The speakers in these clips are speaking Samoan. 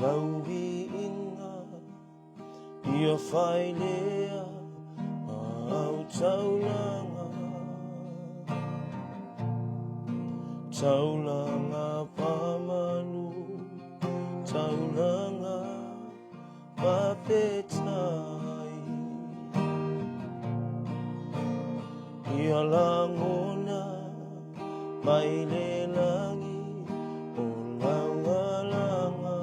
Lau viiga ia fai lea ma au taulaga. Taulaga pamanu, taulaga faafetai. Ia lagona mai le lagi o lau alaga.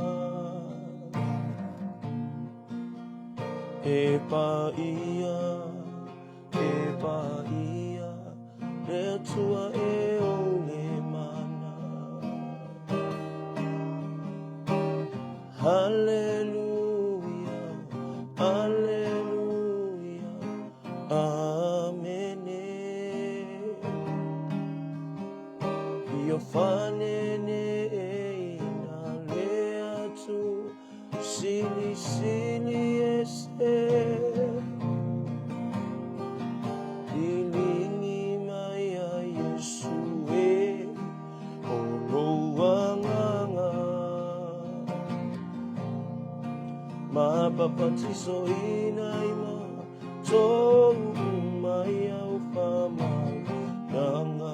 E paia, e paia, le Atua e ou le mana. Haleluia, haleluia, amene. Ia faneneina le Atua silisili ese. Liligi mai a Iesu e o lou agaga. Ma papatisoina i matou uma i au faamanuiaga.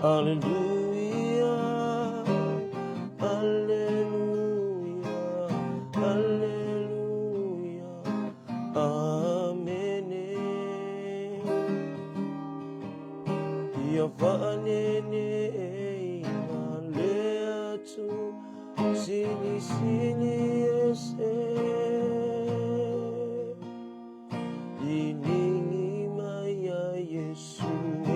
Aleluia, aleluia, aleluia, amene. Ia faaneneina le Atua silisili ese. Liligi mai a Iesu e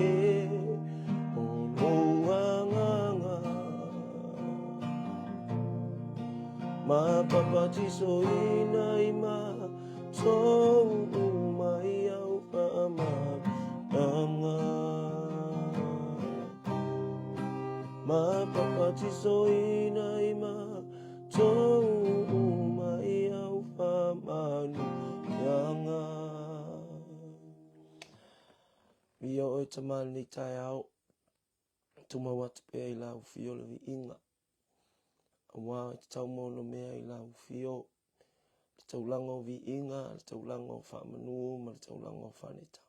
o lou agaga. Ma papatisoina i matou uma i au faamanuiaga. Ma papatisoina i matou uma i au faamanuiaga. Viia oe Tama i lenei taeao, tumau atu pea i lau afio le viiga, aua e tatau ma ono mea i lau afio, le taulaga o viiga, le taulaga o faamanu ma le taulaga o faaneetaga.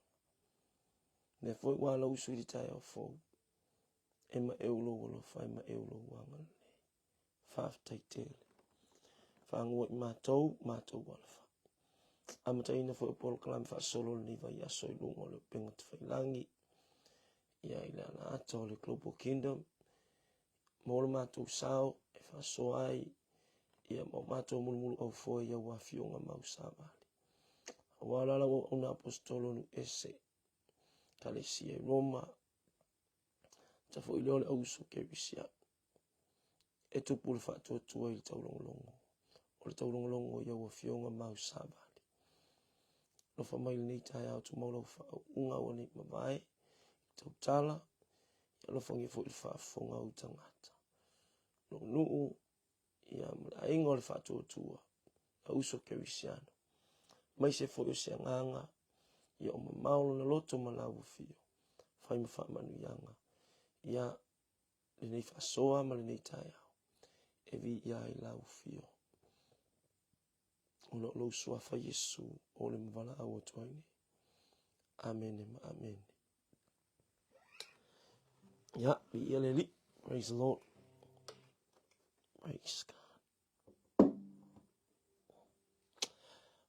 Lea foi ua alausu i le taeao fou, e maeu lou alofa, e maeu lou agalelei. Faafetai tele. Faagua i matou, matou alafai. Amataina foi o polokalame faasolo lenei vaiaso i luga o le upega tafailagi, ia i le alaata o le Global Kingdom, mo le matou sao e faasoa ai ia ma o matou mulumuluaufoe i au afioga mau savali. Aua la lau auauna aposetolo nuu ese, Ekalesia i Roma, ta foi lea o le auuso kerisiano. E tupu le faatuatua i le taulogologo, o le taulogologo i au afioga mau savali. Alofa mai lenei taeao tumau lau faauuga ua nei mavae, i tautala, ia alofagia foi le faafofoga a ou tagata. Lou nuu, ia ma le aiga o le faatuatua, auuso kerisiano. Aemaise foi o se agaga, ia o mamao lona loto ma lau afio, fai ma faamanuiaga, ia lenei faasoa ma lenei taeao, e viia ai lau afio. Ona o lou suafa Iesu o le mavalaau atu ai nei. Amene ma amene. Ia, viia le Alii. Praise the Lord. Praise God.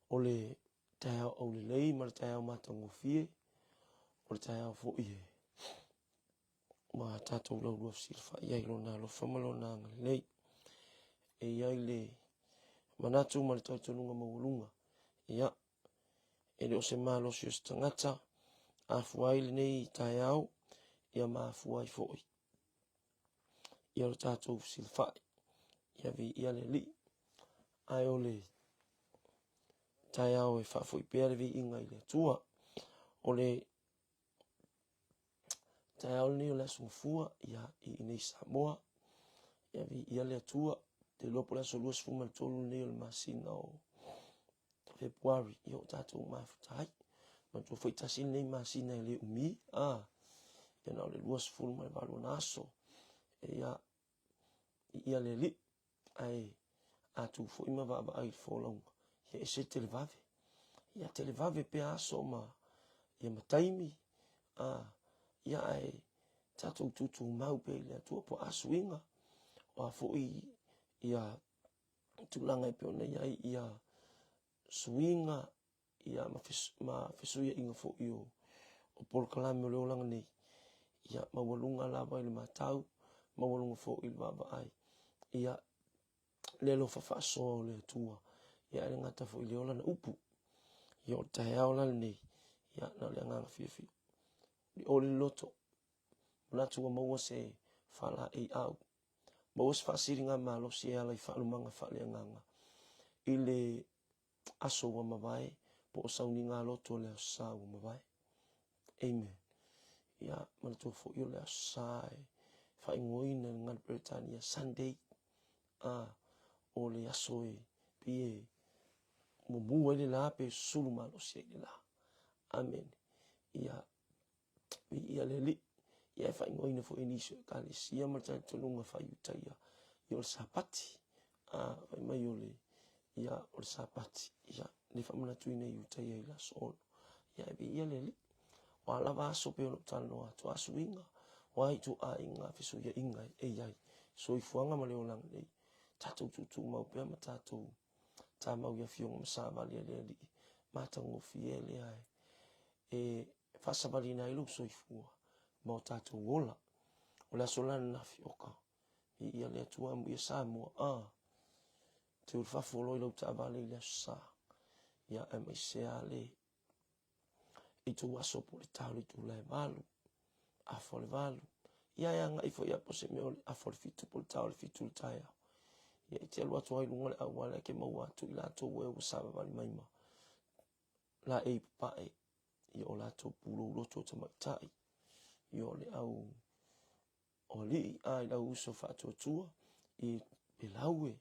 O le taeao aulelei ma le taeao matagofie, o le taeao foi e ua tatou laulua fesilafai ai i lona alofa ma lona agalelei. E i ai le manatu ma le talitonuga maualuga, ia, e le o se malosi o se tagata, afua ai lenei taeao, ia ma afua ai foi ia lo tatou fesilafai, ia viia le Alii. Ae o le taeao e faafoi pea le viiga i le Atua. O le taeao lenei o le Aso Gafua, ia, i inei Samoa, ia viia le Atua. Te iloa po o le aso 23 lenei o le masina o Fepuari, ia o tatou mafuta ai. Manatua foi tasi lenei masina e le umi, a, ia na o le 28 ona aso. Ia, viia le Alii. Ae a tu foi ma vaavaai i le folauga, ia ese le televave. Ia televave pea aso ma ia ma taimi, a ia ae tatou tutumau pea i le Atua po o a suiga, o a foi ia tulaga e pei ona i ai ia suiga ia ma, ma fesuiaiga foi o, o polokalame o le olaga nei, ia maualuga lava i le matau, maualuga foi i le vaavaai, ia le alofa faasoa o le Atua, ia ae le gata foi i le ola na upu. Ia o le taeao la lenei, ia na o le agaga fiafia. Olioli le loto, manatu ua maua se faalaeiau, maua se faasiligamalosi e ala i faalumaga faaleagaga i le aso ua mavae po o sauniga loto o le Aso Sa ua mavae. Amen. Ia, manatua foi o le Aso Sa e faaigoaina i le gagana Peretania Sunday, a o le aso e pei e mumu ai le la pe sulu malosi ai le la. Amen. Ia, Viia le Alii. Ia e faaigoaina foi e nisi o ekalesia ma le talitonuga faa-Iutaia, ia o le Sapati. A, fai mai o le, ia, o le Sapati. Ia, le faamanatuina i Iutaia i le aso 6. Ia, e viia le Alii. O a lava aso pei ona ou talanoa atu, a suiga, o a ituaiga fesuiaiga e i ai, soifuaga ma le olaga nei, tatou tuutumau pea ma tatou tamau i afioga ma savali a le Alii, matagofie lea e faasavaliina ai lou soifua ma o tatou ola. O le aso la ananafi, oka, viia le Atua, amuia Samoa, a, te ulufafo loa i lau taavale i le aso Sa, ia, aemaise lava le itu aso po o le ta o le itula e 8, afa o le 8, ia e agai foi lava po o se mea o le afa o le 7 po o le ta o le 7 i le taeao. Ia e te alu atu ai i luga o le auala e te maua atu i latou e ua savavali mai ma laei papae, ia o latou pulou loto tamaitai, ia o le au o alii a i lau uso faatuatua i Pelaue.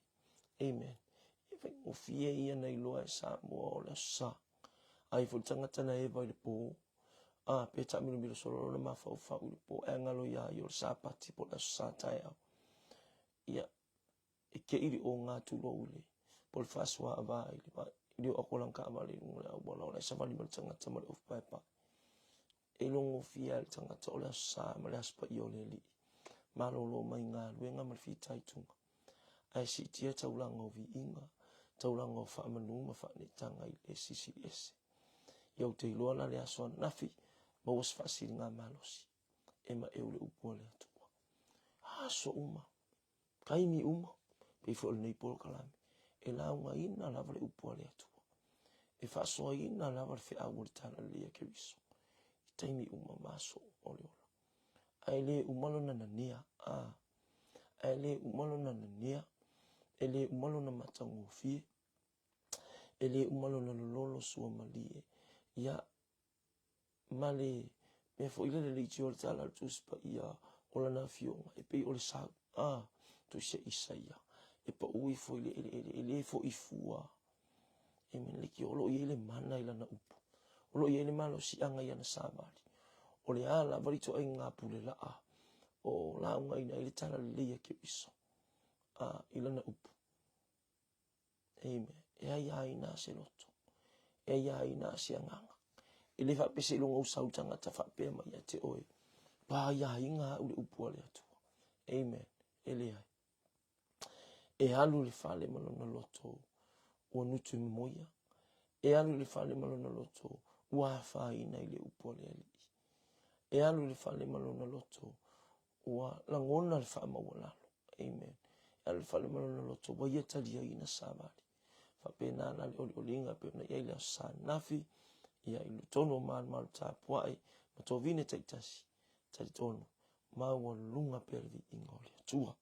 Amen. E faigofie ia na iloa e Samoa o le aso Sa. Ai foi le tagata na eva i le pō, a pe taamilomilo solo lona mafaufau i le pō, ae galo iā ia o le Sapati po o le aso Sa taeao. Ia, e keʻi le ōga tulou i le po o le faasuaava i le i le oo atu o lana taavale i luga o le auala o la e savali mai le tagata ma le ofu paepae. E iloagofie lava e le tagata o le Aso Sa ma le Aso Paia o le Alii. Malolo mai galuega ma le fitaituga. Ae siitia taulaga o viiga, taulaga o faamanu ma faaneetaga i le Silisili Ese. Ia ou te iloa la le aso ananafi, maua se faasiligamalosi e maeu le upu a le Atua. Aso uma, taimi uma, pei foi o lenei polokalame, e laugaina lava le upu a le Atua, e faasoaina lava le feau o le Talalelei a Keriso i taimi uma ma aso o le ola. Ae le uma lona nanea, a, ae le uma lona nanea, e le uma lona matagofie, e le uma lona lololo suamalie, ia, ma le mea foi lele leitioa le tala a le Tusi Paia o lana afioga e pei o le sau, a, Tusi a Isaia, e pau ifo i le eleele, e le foi fua. Amen. Leitioa o lo o i ai le mana i lana upu. O lo o i ai le malosiaga i ana savali. O le a lava le ituaiga pule laa o laugaina ai le talalelei a Keriso, a, i lana upu. Amen. E aiaina se loto. E aiaina se agaga. E le faapea seiloga ua sau tagata faapea mai ia te oe, ua aiaina au le upu a le Atua. Amen. E leai. E alu i le fale ma lona loto ua nutu i momoia. E alu i le fale ma lona loto ua afaina i le upu a le Alii. E alu i le fale ma lona loto ua lagona le faamaualalo. Amen. E alu i le fale ma lona loto, ua ia taliaina savali. Faapena la le olioliga e pei ona i ai le Aso Sa ananafi, ia i totonu o malumalu tapuai ma tovine taitasi, talitonu, maualuga pea le viiga o le Atua.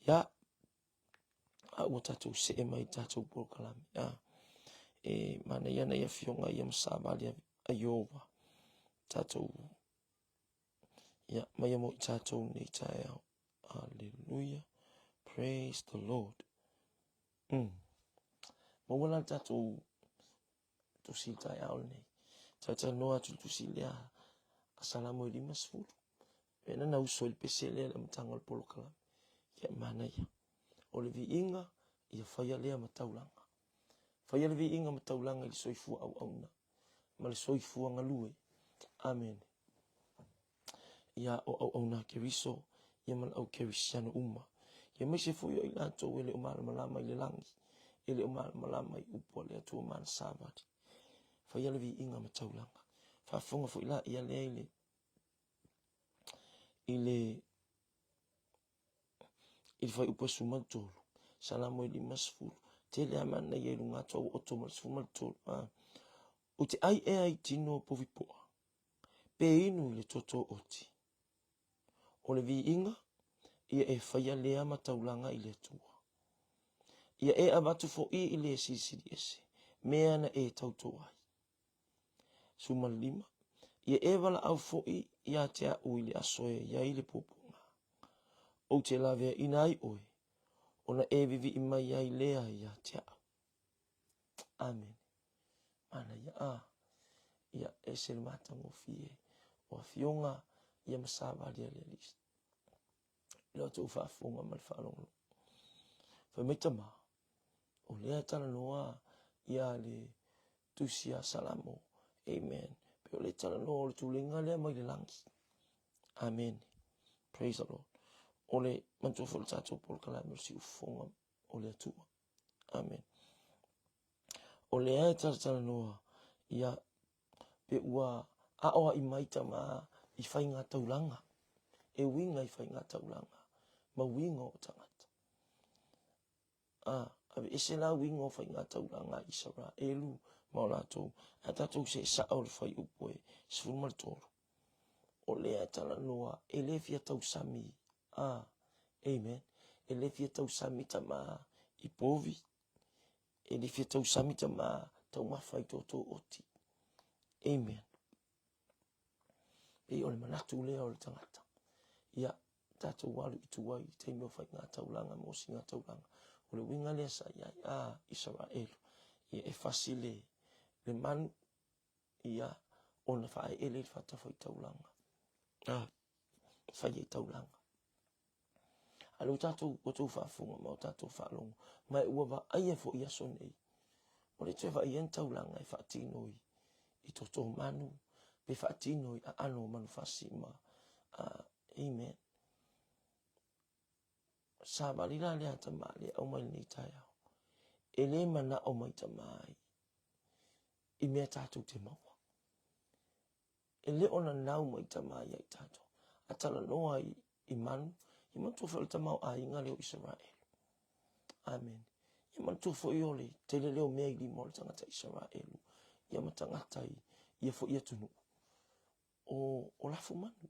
Ia, a ua tatou see mai i tatou polokalame. A, e manaia nai afioga ia ma savali a Iowa. Tatou Ia, mai mo i tātou nei taeao. Hallelujah. Praise the Lord. Maua la le tātou tusi i taeao lenei. Talanoa atu le tusi lea a Salamo e 50. Mea na uso i le pese lea le amataga o le polokalame. Ia, manaia. O le viiga, ia faia lea ma taulaga. Faia le viiga ma taulaga i le soifua auauna ma le soifua galue. Amene. Ia o auauna a Keriso, ia ma le au Kerisiano uma. Ia aemaise foi o i latou e le o malamalama i le lagi, e le o malamalama i upu a le Atua ma ana savali. Faia le viiga ma taulaga. Faafofoga foi la ia lea i le i le i le fuaiupu e 13, Salamo e 50, tele a manaia i luga atu a ua oto ma le 13. A. Ou te ai ea i tino o povi poa, pe inu i le toto oti. O le viiga, ia e faia lea ma taulaga i le Atua. Ia e avatu foi i le Silisili Ese, mea na e tauto ai. 15, Ia e valaau foi ia te a'u i le aso e i ai le puapuaga, ou te laveaina ai oe, ona e vivii mai ai lea ia te a'u. Amene. Manaia a. Ia, ese le matagofie o afioga ia ma savali a le Alii. I la outou faafofoga ma le faalogologo. Fai mai tama, o lea e talanoa ia le tusi a Salamo. Amen. Pe o le talanoa o le tuleiga lea mai le lagi. Amen. Praise the Lord. O le manatua foi le tatou polokalame o le siufofoga o le Atua. Amen. O lea e talatalanoa ia pe ua aoaʻi mai tama i faiga taulaga, e uiga i faiga taulaga ma uiga o tagata. A, aveese la uiga o faiga taulaga a Isaraelu ma o latou, ae tatou see sao le fuaiupu e 13. O lea e talanoa, e le fia tausami, a, amen, e le fia tausami tama i povi, E le fia tausami tama taumafa i toto oti. Amen. Pei o le manatu lea o le tagata. Ia, tatou alu i tua i taimi o faiga taulaga ma osiga taulaga. O le uiga lea sa i ai a Isaraelu. Ia e fasi le, le manu, ia, ona faaeele i le fatafaitaulaga. A, fai ai taulaga. A lea ua tatou, ua outou faafofoga ma ua tatou faalogo, ma ua vaaia foi i aso nei, ua le toe vaaia ni taulaga e faatino i, i toto manu, pe faatino i aano o manufasi ma, amen. Savali la lea tama lea aumai lenei taeao. E le manao mai tama ai i mea tatou te maua. E le o nanau mai tama ia i tatou, a talanoa i, i manu, ia manatua foi o le tamaoaiga lea o Isaraelu. Amene. Ia manatua foi o le tele lea o mea i lima o le tagata Isaraelu, ia ma tagata i ia foi atunuu, o, o lafumanu.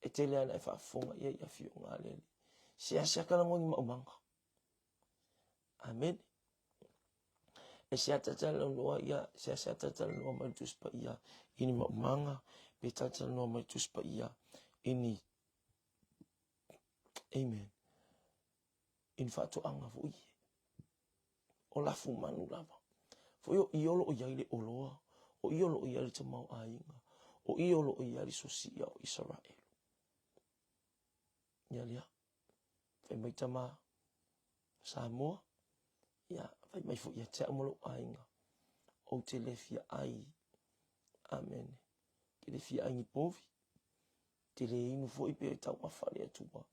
E tele ana e faafofoga i ai i afioga a le Alii. Seasea ka lagoa ni maumaga. Amene. E seatalanoa ia, seaseatalanoa mai le Tusi Paia i ni maumaga, pe talatalanoa mai le Tusi Paia i ni, amen, i ni faatoaga foi e. O lafumanu lava. Foi o i o lo o i ai le oloa, o i o lo o i ai le tamaoaiga, o i o lo o i ai le sosia o Isaraelu. Ia lea. Fai mai tama Samoa, ia, fai mai foi ia te au ma lou aiga, ou te le fia ai, amene, te le fia ai ni povi, te le inu foi pe taumafa le Atua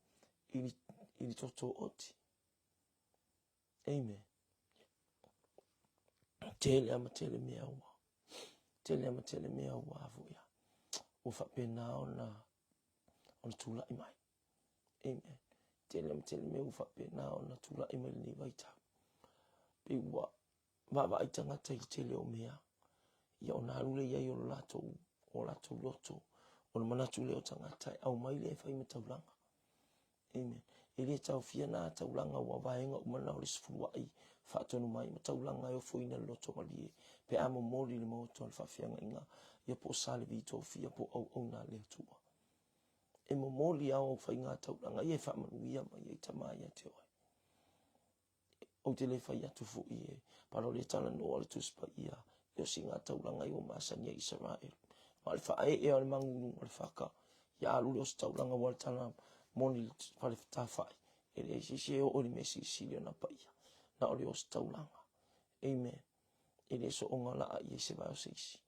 i ni, i ni toto oti. Amen. Tele ama tele mea ua, tele ama tele mea ua a foi a, ua faapena ona, ona tulai mai. Amen. Tele ma tele mea ua faapena ona tulai mai lenei vaitau. Pei ua vaavaai tagata i le tele o mea, ia ona alu lea i ai o lo latou, o latou loto, ona manatu lea o tagata e aumai lea e fai ma taulaga. Amen. E le taofia nā taulaga ua vaega uma na o le sefuluaʻi faatonu mai ma taulaga e ofoina le loto malie pe a momoli i le maota o le faafeagaiga ia po o sa le vi tofia po o auauna a le Atua. E momoli ao au faiga taulaga ia e faamanuia mai ai tama ia te oe. Ou te le fai atu foi e pala o le talanoa le Tusi Paia i osiga taulaga i ua masani ai Isaraelu. Ma o le faaee o le maguluga o le faka, ia alu le ositaulaga ua le tala moni le fale tafai. E leai se isi e oo i le mea silisili ona paia, na o le ositaulaga. Amen. E le soonga laa i ai se vae o se isi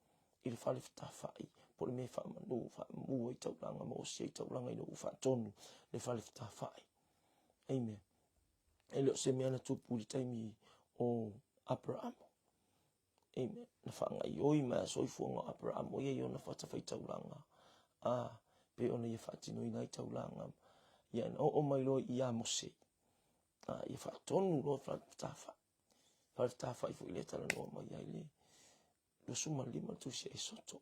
i le fale fetafai po o le mea e faamanu, faamu ai taulaga ma osi ai taulaga ina ua faatonu le fale fetafai. Amen. E le o se mea na tupu i le taimi o Aperamo. Amen. Na faagaioi mai a soifuaga o Aperamo ia i ona fatafaitaulaga, a pei ona ia faatinoina ai taulaga. Ia na oo mai loa ia Mose, a ia faatonu loa fale fetafai. Fale fetafai foi lea talanoa mai ai le 25 tusi a Esoto.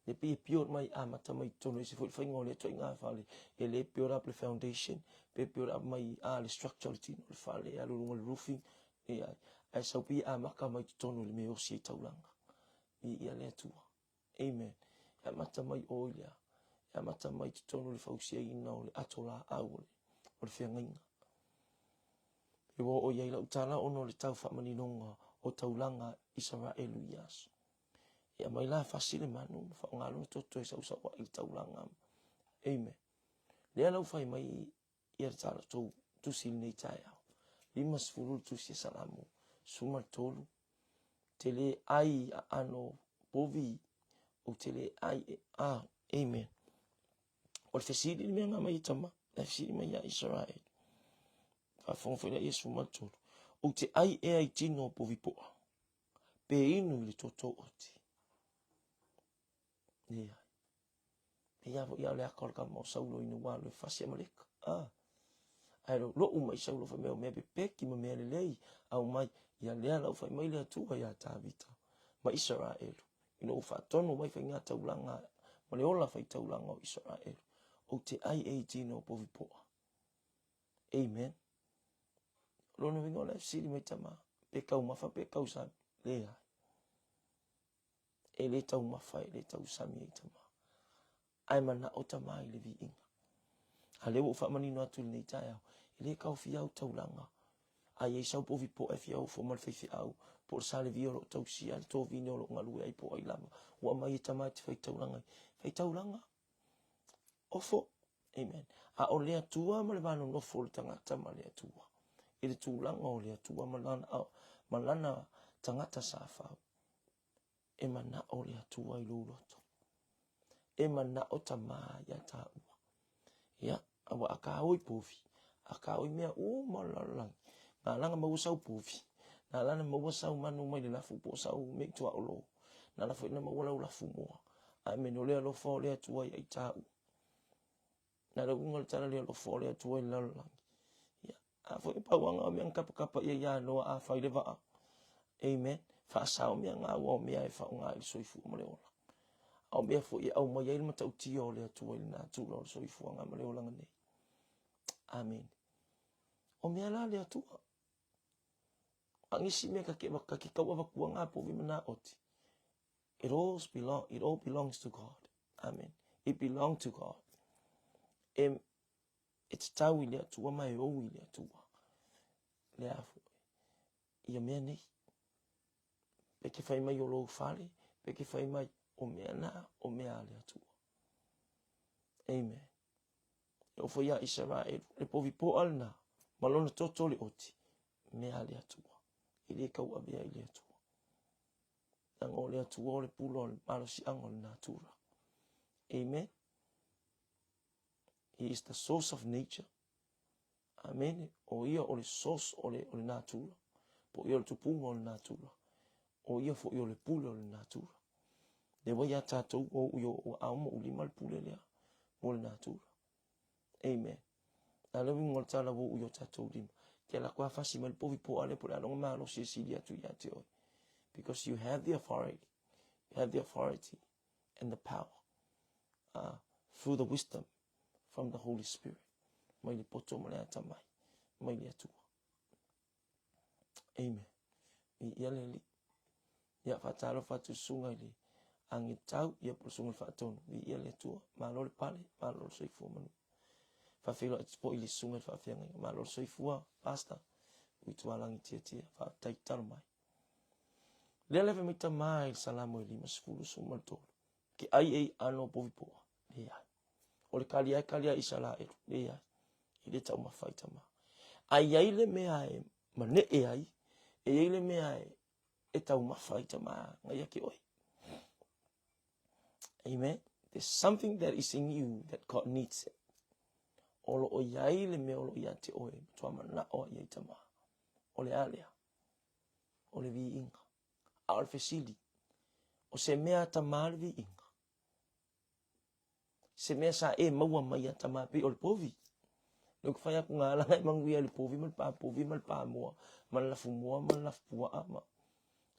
E pei e build mai amata mai totonu ese foi le faiga o lea ituaiga fale e le build up le foundation pe build up mai a le structure o le tino o le fale e alu i luga o le roofing leai ae sau pei e amata mai totonu i le mea e osi ai taulaga viia le Atua amen e amata mai o i lea e amata mai totonu i le fausiaina o le ato laau o le, o le feagaiga e ua oo i ai lau tala ona o le tau faamaninoga o taulaga Isaraelu i aso E aumai la fasi le manu ma faaaoga lona toto e sausaua i le taulaga. Amen. Lea la ua fai mai ia le tala tou tusi i lenei taeao. 50 le tusi a Salamo, 13. Te le ai aano povi, ou te le ai e a. Amen. O le fesili le mea nga mai e tama, le fesili mai ia Israel. Faafofoga foi la ia 13. Ou te ai ea i tino o povi poa. Pe inu i le toto oti. Leai. E ia foi ia o le aka o le kama o Saulo ina ua alu e fasi Amaleka. Ah. Ae lou mai Saulo fai mai o mea pepeki ma mea lelei au mai ia lea lau fai mai le Atua ia Tavita ma Isaraelu ina ua faatonu mai faiga taulaga ma le ola fai taulaga o Isaraelu ou te ai e i tino o povi poa. Amen. Lona uiga o le fesili mai tama, pe taumafa pe tausami? Leai. E le taumafa, e le tausami ai tama. Ae manao tama i le viiga. A lea ua ou faamanino atu i lenei taeao, e le taofia au taulaga. A i ai sau povi poa e fia ofo ma le faifeau, po o le Salevi o lo o tausia, le tovine o lo o galue ai po o ai lava, ua aumai e tama e te faitaulaga ai. Faitaulaga, Ofo. Amen. A o le Atua ma le va nonofo o le tagata ma le Atua, i le tulaga o le Atua ma lana, ma lana tagata sa fau, e manao le Atua i lou loto. E manao tamā ia tāua. Ia, aua a kāoi povi, a kāoi mea uma o le lalolagi, nā lana maua sau povi, nā lana maua sau manu mai le lafu po o sau mea i tuaolo, nā la foi na maua lau lafu moa. Amene, o le alofa o le Atua ia i tāua. Na le uiga o le tala le alofa o le Atua i le lalolagi. Ia, a foi o pauanga o mea na kapakapa ia ia Noa a fai le vaa. Amen. Faasao mea ngā ua o mea e whaonga i le soifua ma le ola. A o mea foi e au mai ai le matautia o le Atua i le natura o le soifuaga ma le olaga nei. Amen. O mea la le Atua. A ngisi mea ka ke, ka ke kau avatua ngā povi mana oti. It all belong, it all belongs to God. Amen. It belong to God. E, e tatau i le Atua ma e ou i le Atua. Le a foi. Ia mea nei. Pe ke whai mai o lou fale, pe ke whai mai o mea nā, o mea a le Atua. Amen. E ofo ia Isaraelu, le povi poa lena, ma lona toto le oti, mea a le Atua. E le kau avea i le Atua. Leaga o le Atua o le pula o le malosiaga o le natura. Amen. He is the source of nature. Amen. O ia o le source o le, o le natura. Po ia o le tupunga o le natura. O ia foi o le pule o le natura. Le wai a tātou o ui o ao mo ulima le pule lea mo le natura. Amen. Na le uiga o le tala ua oo i o tatou lima. Ke ala koe a fasi mai le povi po ale po le alonga malosi e sili atu ia te oe. Because you have the authority. You have the authority and the power through the wisdom from the Holy Spirit. Mai le poto ma le atamai. Mai le Atua. Amen. I ia le Alii. Ia faatalofa atu susuga i le agetau, ia po o le susuga i le faatonu. Viia le Atua, malo le pale, malo le soifua manuia. Faafeiloai atu foi i le susuga i le faafeagaiga, malo le soifua, Pastor, Uitualagi Tiatia, faafetai tatalo mai. Lea le fai mai tamā i le Salamo e 53, ke ai e i ano povi poa, leai. O le kali ai kali ai Isaraelu, leai. E le taumafa ai tama. A i ai le mea e manee ai, e i ai le mea e taumafa ai tama ngai ia te oe. Amen. There's something that is in you that God needs it. O lo o i ai le mea o lo o ia te oe, matua manao ai ai tama. O le a lea? O le viiga. A o le fesili, o se mea tamā le viiga? Se mea sa e maua mai ia tamā pei o le povi? Lea ou te fai atu ngā alanga e manuia i le povi ma le pā povi ma le pā moa ma le lafu moa ma le lafu puaa ma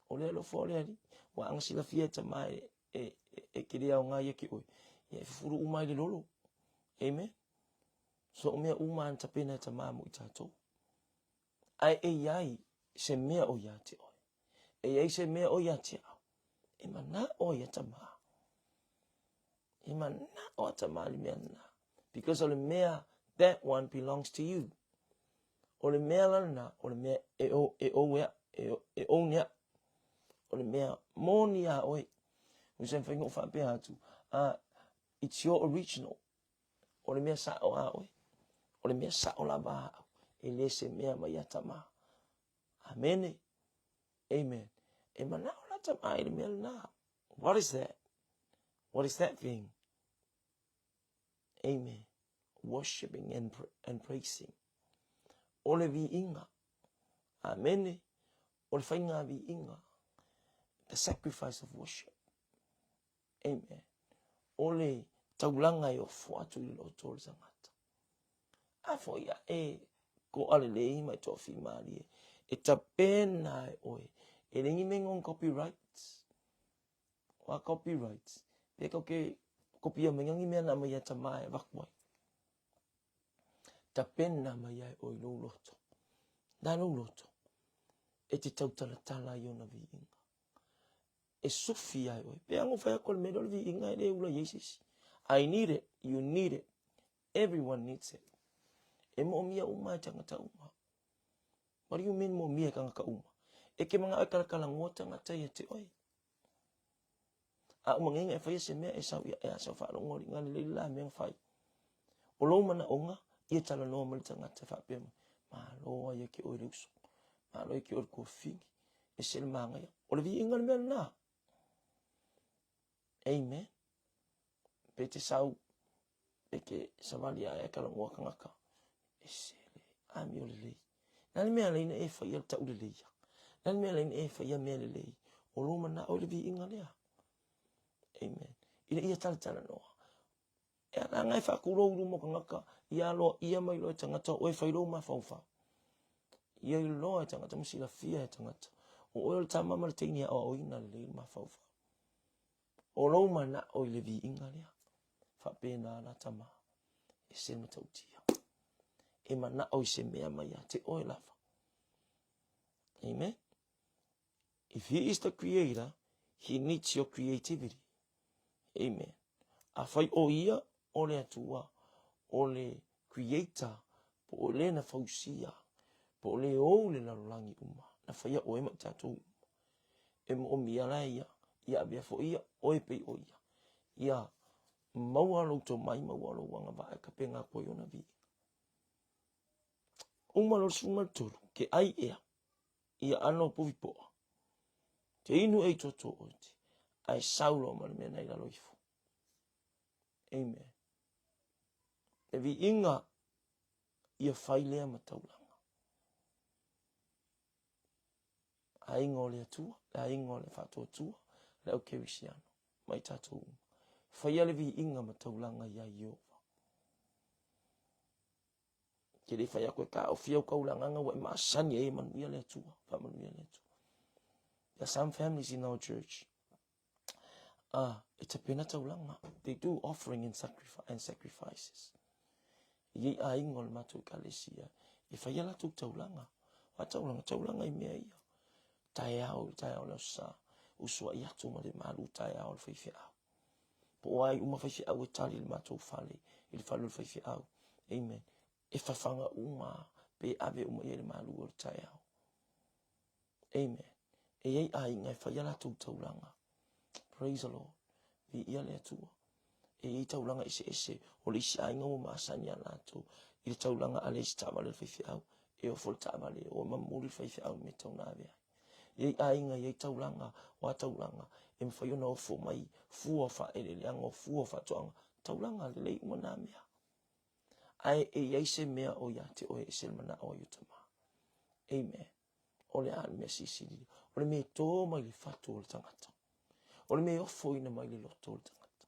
o le alofa o le Alii. Ua ana silafia e tamā e, e, e, e te le aoga ia te oe. Ia e fufulu uma ai le lolo. Amen. So o mea uma ana tapena e tamā mo i tātou. Ae e i ai se mea o ia te oe. E i ai se mea o ia te au. E manao ai a tamā. E manao a tamā le mea lena. Because o le mea, that one belongs to you. O le mea la lena, o le mea e o, e ou ea, e, e own ea. O le mea moni a oe. O se mawhai ngō whaapea atu. It's your original. O le mea sa'o a oe, o le mea sa'o lava a au, e le se mea mai ia tamā. Amene. Amen. E manao la tamā i le mea lenā. What is that? What is that thing? Amen. Worshipping and, and praising. O le viiga. Amene. O le faiga viiga. The sacrifice of worship. Amen. O le taulaga e ofo atu i le loto o le tagata. A foi a e koa lelei ma e toafimalie, e tapena e oe, e leai ni mea ingoa copyrights. O a copyrights, pe kau ke kopia mai ni mea na mai ia tama e avatu ai. Tapena mai ai oe i lou loto. Na lou loto, e te tautalatala i ona viiga. E sufi ai oe. Pe ango whai ako le mea o le viiga e le ula i ai se isi. I need it, you need it. Everyone needs it. E moomia uma e tangata uma. What do you mean moomia e tangata uma? E ke manao e kalakalagoa tangata ia te oe. A o mangeinga e whaia se mea e sau ia e a sau whaalogo ali ngā lelei la mea whai. O lou manaoga, ia talanoa ma le tagata e faapea mai, Malo ai ia te oe le uso, malo ia te oe le tuafafine, ese le manaia. O le viiga le mea lenā. Amen. Pe te sau, pe te savali ae e talanoa tagata, ese le amio lelei. Na le mea lei na e whaia le tau lelei ia. Na le mea lei na e whaia mea lelei. O lou manao i le viiga lea. Amen. Ina ia talatalanoa. E ana anga e whaakurou i luma o tagata, ia aloa ia mai loa e tagata, o oe whai lou mafaufau. Ia iloa e tagata ma silafia e tagata. O oe o le tama ma le teine aoaoina lelei le mafaufau. O lou manao i le viiga lea. Faapena la tama e se matautia. E manao i se mea mai ia te oe lava. Amen. If he is the creator, he needs your creativity. Amen. Afai o ia o le Atua, o le creator, po o le na fausia, po o le ou le lalolagi uma, na faia oe ma i tatou uma. E moomia la e ia, ia avea foi ia oe pei o ia. Ia maua lou tomai, maua lou agavaa e tapena atu ai ona viiga. Uma loa le 13, ke ai ea, ia ano povi poa. Te inu e i toto ote, ae sau loa ma le mea na i lalo ifo. Amen. E viiga ia fai lea ma taulaga. Aiga o le Atua, le aiga o le Faatuatua, le au Kerisiano, ma i tatou uma. Faia le viiga ma taulaga iā Ieova. Ke le whai atu e taofia au taulagaga ua e masani ai e manuia le Atua, faamanuia le Atua. There are some families in our church e tapena taulaga. They do offering and, sacrifice, and sacrifices. E iai aiga o le matou ekalesia e whai a latou taulaga. O a taulaga, taulaga i mea ia. Taeao i le taeao o le aso Sa, usuai atu ma le malu taeao o le faifeau. Po o ai uma faifeau e tali i le matou fale, i le fale o le faifeau. Amen. E fafaga uma pe ave uma i ai le malu o le taeao. Amen. E i ai aiga e fai a latou taulaga. Praise the Lord. Viia le Atua. E i ai taulaga eseese o le isi aiga ua masani ia latou. I le taulaga a leai se taavale a le faifeau, e ofo le taavale e o e mamuli le faifeau i le mea e tatau ona ave ai. E i ai aiga, e i ai taulaga, o a taulaga e mafai ona ofo mai fua o faaeleeleaga, o fua o faatoaga, taulaga lelei uma na mea. Ae e i ai se mea o ia te oe e ese le manao ai o tama. Amen. O le a le mea silisili? O le mea e tō mai le fatu o le tagata. O le mea e ofoina mai le loto o le tagata.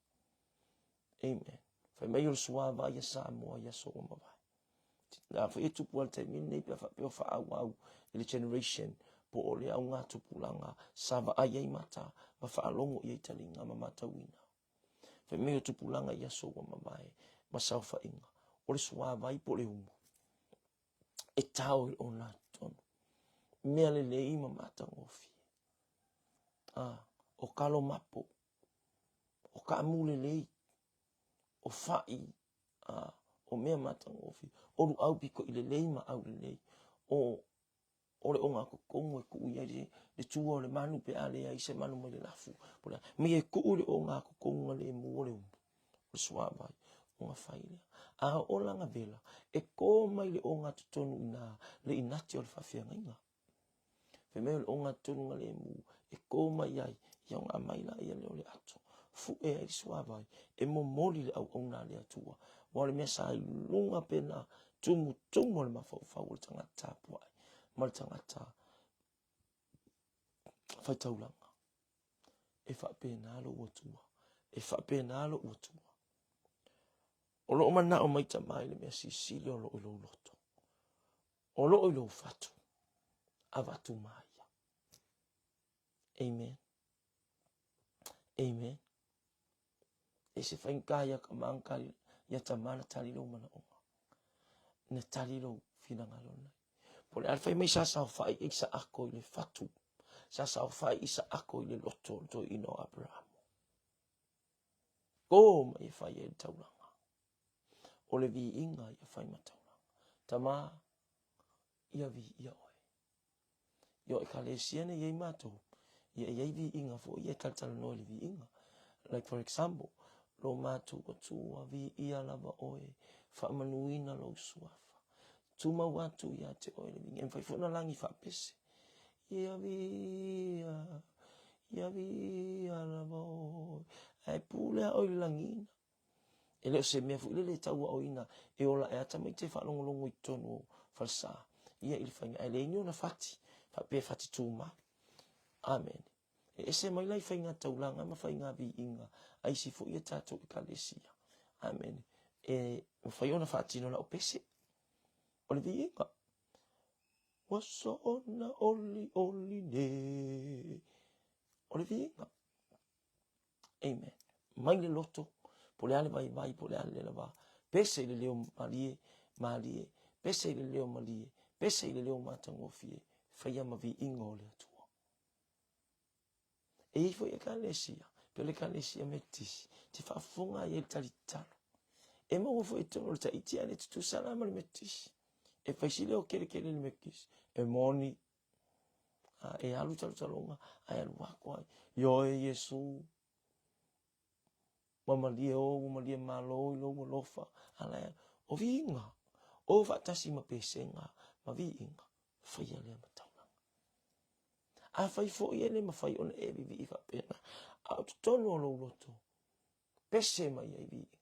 Amen. Fai mai o le suavai a Samoa i aso ua mavae. La foi e tupu ai le taimi lenei pe a faapea o faaauau i le generation po o le augatupulaga sa vaai ai mata ma faalogo i ai taliga ma matauina. Fai mai o tupulaga i aso ua mavae ma saofaiga, o le suavai po o le umu e tao i le ogatotonu, mea lelei ma matagofie. Ah, o kalo mapo, o kaamu lelei, o fa'i, ah, o mea matagofie, o luau piko'i lelei ma aulelei, o o le ogatotogu e tuu i ai le, le tua o le manu pe a leai se manu mai le lafu. Po o le a. Mai e tuu i le ogatotogu na lemu o le umu, o le suavai, ona fai lea. A oo la na vela, e kō mai le ogatotonu i ina le inati o le faafeagaiga. Fai mai o le ogatotonu na lemu e kō mai ai, ia ona aumai laia lea o le ato, fu'e ai le suavai, e momoli le auauna a le Atua. Aua o le mea sa i luga pe na tumutumu o le mafaufau o le tagata tapuai ma le tagata faitaulaga. E faapena lou Atua, e faapena lou Atua. O loo manao mai tama i le mea silisili o loo i lou loto, o loo i lou fatu, avatu ma ia. Amen. Amen. E se faigata ia tama na tali, ia tama na tali lou manaoga. Na tali lou finagalo na. Po o le a le fai mai sa saofai i Isaako i le fatu, sa saofai Isaako i le loto o le toeaina o Aperamo. Kō mai e fai ai le taulaga. O le viiga ia fai ma taulaga. Tama, ia viia oe. I o ekalesia nei i ai matou, ia e i ai viiga foi ia e talatalanoa i le viiga. Like for example, lo matou Atua, viia lava oe, faamanuina lou suafa. Tumau atu ia te oe le viiga. E mafai foi ona lagi faapese. Ia viia, ia viia lava oe. Ae pule a oe i le lagina. E le o se mea foi lele e tauaoina e ola ae a tamaiti e faalogologo i totonu o falesa ia i le faiga ae leai ni ona fati faapea e fati tumau. Amene. E ese mai la i faiga taulaga ma faiga viiga a isi foi a tatou ekalesia. Amene. E mafai ona faatino lau pese o le viiga. Ua soona oli oli nei. O le viiga. Amen. Mai le loto, po le a le vaivai, po le a le lelava. Pese i le leo malie, malie, pese i le leo malie, pese i le leo matagofie, faia ma viiga o le Atua. E i ai foi ekalesia, pe o le ekalesia Metotisi, te faafofoga ai i le talitalo. E maua foi i totonu o le Tahiti ae le tutusa la ma le Metotisi. E fai si leo kelekele i le Metotisi. E moni, e alu talotaloga ae alu ako ai. Ioe Iesu, ua malie o, ua malie malo i lou alofa, a la e alu. O viiga, o faatasi ma pesega ma viiga, faia lea ma taulaga. Afai foi e le mafai ona e vivii faapena, a o totonu o lou loto, pese mai ai viiga.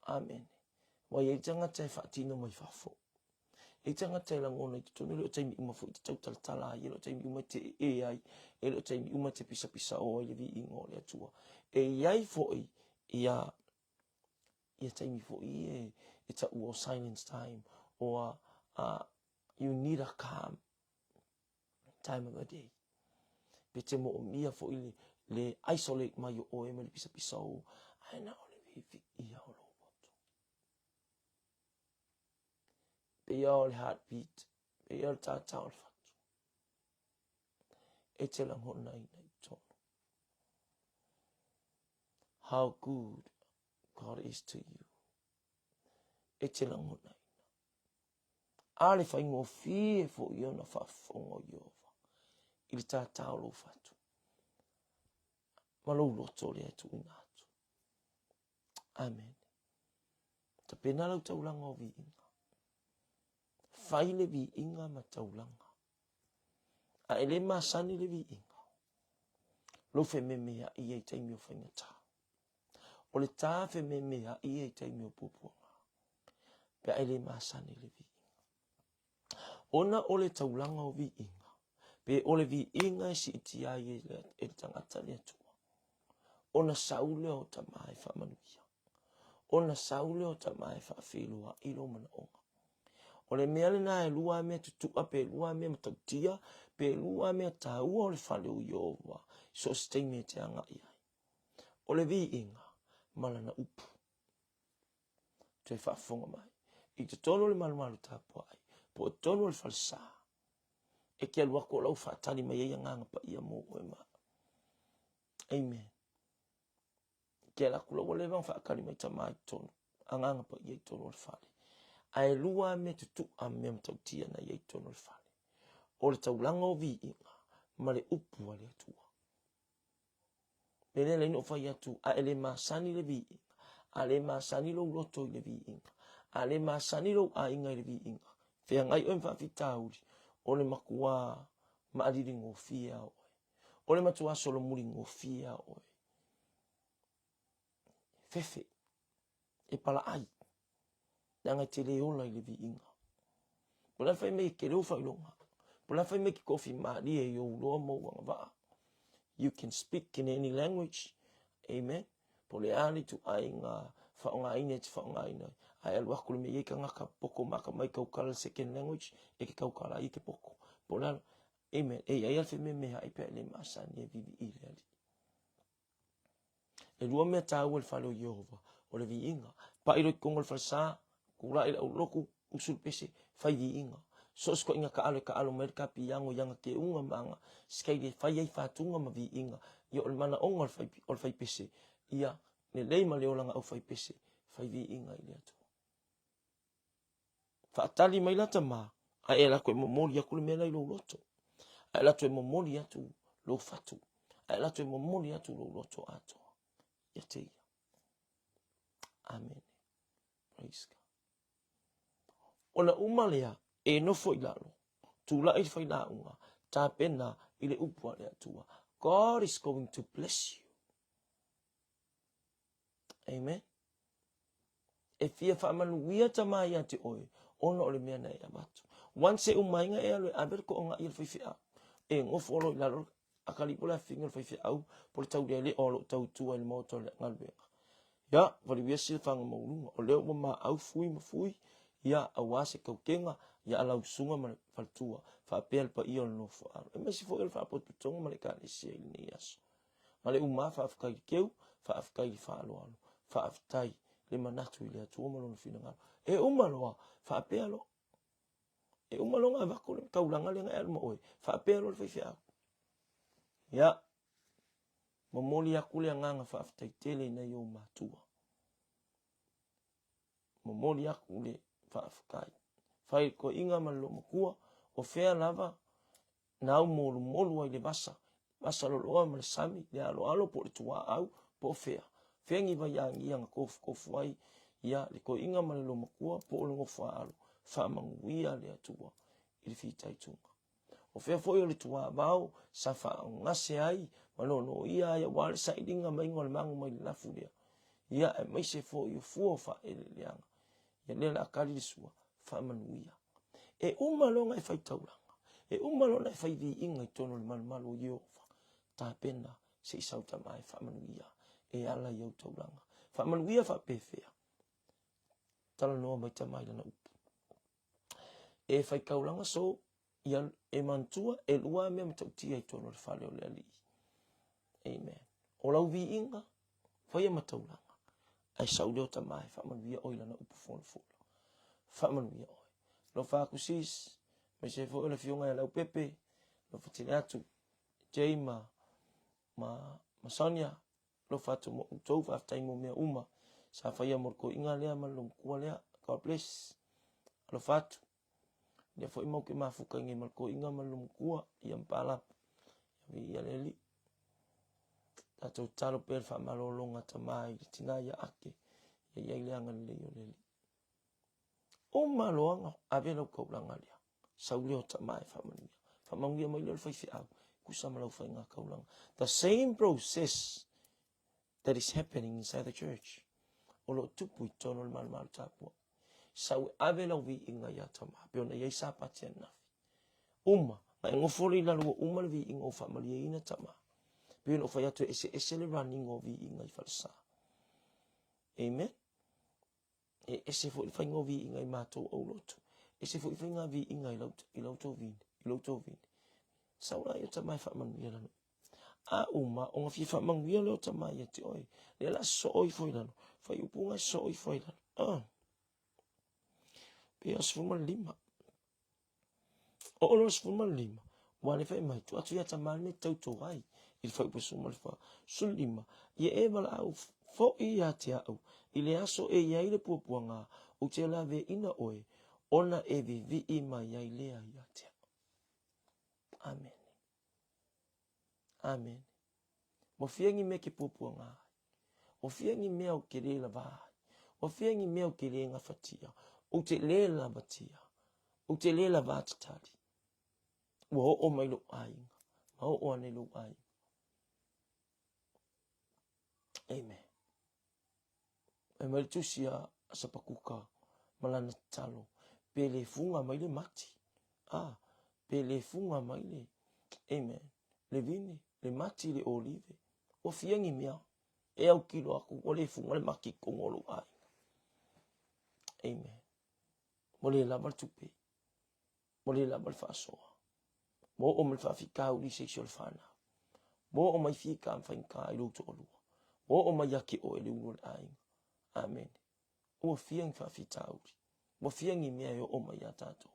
Amene. Ua i ai tagata e faatino mai fafo. E i ai tagata e lagona i totonu, e le o taimi uma foi e te tautalatala ai, e le o taimi uma e te ee ai, e le o taimi uma e te pisapisao ai le viiga o le Atua. E i ai foi ia ia taimi foi e, e taua o silence time or you need a calm time of the day. Pe te moomia foi le, le isolate mai o oe mai le pisapisao, ae na o le viiviia o lou loto. Pei o le heartbeat, pei o le tātā o le fatu. E te lagonaina i totonu. How good God is to you. E te lagonaina. A le faigofie foi ona faafofoga o Ieova i le tātā o lou fatu ma lou loto lea e tuuina atu. Amene. Tapena lau taulaga o viiga. Fai le viiga ma taulaga. A e le masani le viiga, lou fememeai ia i taimi o faigata. O le ta fememeai ia i taimi o puapuaga, pe a e le masani le viiga. Ona o le taulaga o viiga, pe o le viiga e siitia ai e le tagata le Atua, ona sau lea o tama e faamanuia, ona sau lea o tama e faafeiloai lou manaoga. O le mea lena e lua mea tutua pe lua mea matautia pe lua mea taua o le fale o Ieova i so o se taimi e te agai ai. O le viiga ma lana upu. Toe faafofoga mai. I totonu o le malumalu tapuai, po o totonu o le falesa, e te alu atu o lau faatali mai ai agaga paia mo oe ma. Amen. Te ala atu la ua leva ona faatali mai tama i totonu, agaga paia i totonu o le fale. Ae lua mea tutua mea matautia na i ai i totonu o le fale. O le taulaga o viiga ma le upu a le Atua. Me lea lai na ou fai atu, a e le masani le viiga, a le masani lou loto i le viiga, a le masani lou aiga i le viiga, feagai oe ma faafitauli, o le matua maalili gofie a oe. O le matua solomuli gofie a oe. Fefe, e palaai, leaga e te le ola i le viiga. Po o le a le fai mai e tele ou faailoga, po o le a le fai mai e te tofi malie i ou iloa ma ou agavaa. You can speak in any language, amen. Po o le a le ituaiga faaaogaina e te faaaogaina ai, ae alu atu le mea e i ai tagata poto ma atamai tautala le second language, e te tautala ai e te poto. Po o le a, amen. E i ai lava le fememeai pe a e le masani e vivii le Alii. E lua mea taua i le fale o Ieova, o le viiga. Pai loa i totonu o le falesa, tulai i le aulotu, usu le pese, fai viiga. So o se toaiga taalo e taalo mai ai le kapiago i ana keuga ma ana skeile e fai ai fatuga ma viiga. Ia o le manaoga o le fai pese, ia lelei ma le olaga aufaipese, fai viiga i le Atua. Faatali mai la tama, ae e alu atu e momoli atu le mea la i lou loto. Ae alu atu e momoli atu lou fatu. Ae alu atu e momoli atu lou loto atoa. Ia te ia. Amene. Praise God. Ona uma lea, e nofo i lalo, tulai le failauga, tapena i le upu a le Atua. God is going to bless you. Amen. E fia faamanuia tama ia te oe, ona o le mea na e avatu. Once e uma ai e alu e ave le toaga'i a le faifeau, e nofo loa i lalo akalii po o le afiga o le faifeau po o le taulealea o lo o tautua i le maota o le galuega. Ia, valiuia silafaga maualuga, o lea ua maau fui ma fui, ia, aua se tautega, ia a lau susuga ma le faletua, faapea le paia o le nofoaalo. Aemaise foi o le Faalapotopotoga ma le Ekalesia i lenei aso. Ma le uma faafetai i le keu, faafetai i le faaaloalo, faafetai le manatu i le Atua ma lona finagalo. E uma loa, faapea loa. E uma loa ona avatu le taulaga lea na e alu ma oe, faapea loa le faifeau. Ia, momoli atu le agaga faafetai tele i nai ou matua. Momoli atu le faafetai. Fai le toeaiga ma le loomatua, o fea lava na aumolumolu ai le vasa, vasa loloa ma le sami, le aloalo po o le tuaau, po o fea. Fea ni vaiagia na tofutofu ai ia le toeaiga ma le loomatua po o le nofoaalo, faamanuia le Atua i le fitaituga. O fea foi o le tuavao sa faaogase ai ma nonoia ai aua le sailiga maiga o le magu mai le lafu lea, ia aemaise foi o fua o faaeleeleaga. Ia lea o le a tali le sua, faamanuia. E uma loa ona e fai taulaga, e uma loa ona e fai viiga i totonu o le malumalu o Ieova, tapena se i sau tama e faamanuia e ala i au taulaga. Faamanuia faapefea? Talanoa mai tama i lana upu. E fai taulaga so, ia e manatua e lua mea matautia i totonu o le fale o le Alii. Amen. O lau viiga, faia ma taulaga, ae sau lea o tama e faamanuia oe i lana upu folafola. Faamanuia oe. Alofa atu sis, aemaise foi o le afioga ia Leaupepe, alofa tele atu Jay ma, ma, ma Sonia, alofa atu mo outou, faafetai mo mea uma sa faia mo le toeaiga lea ma le loomatua lea. God bless. Alofa atu. Lea foi mau te mafuta i nei ma le toeaiga ma le loomatua, ia ma Palapa. Ia viia le Alii. Tatou tatalo pea le faamalologa tama i le tina ia Ake, ia i ai le agalelei o le Alii. Uma loa ona ave lau taulaga lea, sau lea o tama e faamanuia. Faamanuia mai lea o le faifeau, tusa ma lau faiga taulaga. The same process that is happening inside the church. O lo o tupu i totonu o le malumalu tapuai. Sau e ave lau viiga ia tama, pei ona i ai Sapati ananafi. Uma, na e nofo lea i lalo ua uma le viiga ua faamalieina tama. Pei ona ou fai atu e eseese le running o viiga i falesa. Amen. E ese foi le faiga o viiga i matou aulotu. Ese foi faiga viiga i lau, i lau tovine, i lou tovine. Sau la ia tama e faamanuia lalo. A uma, ona fia faamanuia lea o tama ia te oe. Lea la soo ifo i lalo. Faiupuga e soo ifo i lalo. Ah. Pe 15. Oo loa 15, ua le fai mai, tuu atu ia tama le mea e tauto ai i le fuaiupu 14. 15, ia e valaau foi ia te au i le aso e i ai le puapuaga, ou te laveaiina oe, ona e vivii mai ai lea ia te au. Amene. Amene. Ua fia ni mea ke puapuaga ai. Ua fia ni mea ou te le lavā ai. Ua fia ni mea ou te le gafatia. Ou te le lavatia. Ou te le lavā tatali. Ua oo mai lou aiga. Ma oo ane lou aiga. Amen. E mai le tusi a Sapakuka ma lana tatalo, pe le fuga mai le mati, a, pe le fuga mai le, amen, le vine, le mati, le olive, ua fia ni mea, e autilo aku, ua le fuga le mati i totonu o lou aiga. Amen. Ua le lava le tupe, ua le lava le faasoa, ua oo mai le faafitauli i se isi o le fanau, ua oo mai fika ma faigata i lou toalua, ua oo mai ia te oe le ulu o le aiga. Amene. Ua fia ni faafitauli, ua fia ni mea e oo mai iā tatou.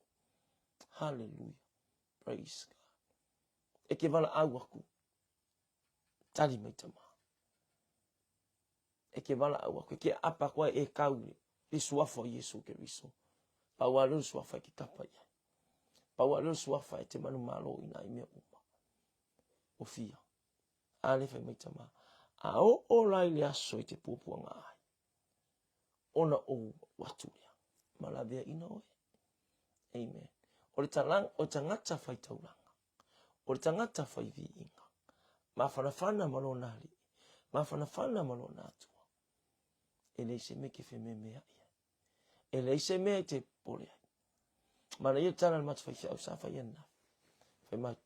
Haleluia. Praise God. E te valaau aku, tali mai tama. E te valaau aku, e te aapa aku ai e kau le suafa o Iesu Keriso. Pau a lea o le suafa e te kapa i ai. Pau a lea o le suafa e te manumalo i nai mea uma. O fia. A le fai mai tama. A oo la i le aso i te puapuaga ai. Ona ou atu lea. Ma laveaiina oe. Amen. O le talang, o le tagata fai taulaga. O le tagata fai viiga. Mafanafana ma lona alii. Mafanafana ma lona Atua. E leai se mea e te fememeai ai. E leai se mea e te popole ai. Manaia le tala a le matou faifeau sa fai ananafi. Fai mai,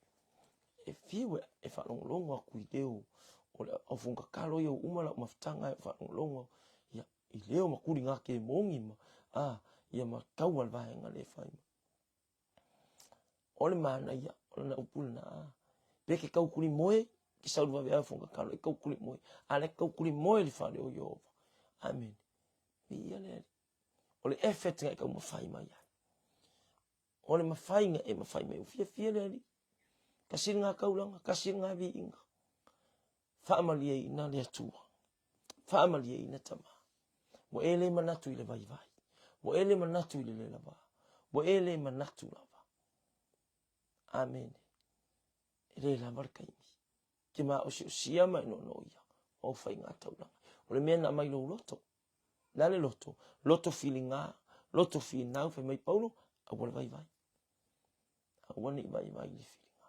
e fiu e faalogologo atu i leo o le aufonotatalo ia ua uma lau mafutaga e faalogologo ia, i leo ma tuliga kemoni ma, a, ia ma taua le vaega lea e fai mai. O le manaia, o lana upu lena, pe ke taukulimoe, ke sau le vaveao fonotatalo e taukulimoe, a le taukulimoe i le fale o Ieova. Amene. Viia le Alii. O le effort na e taumafai mai ai. O le mafaiga e mafai mai. Ua fiafia le Alii. Kasi lena taulaga, kasi lena viiga. Faamalieina le Atua. Faamalieina tama. Ua e le manatu i le vaivai. Ua e le manatu i le le lava. Ua e le manatu lava. Amene. E le lava le taimi. Ke maosiosia ma e noonoia o faiga taulaga. O le mea na aumai lou loto. Le a le loto? Loto filiga, loto finau, fai mai Paulo, aua le vaivai. Aua ne i vaivai le filiga.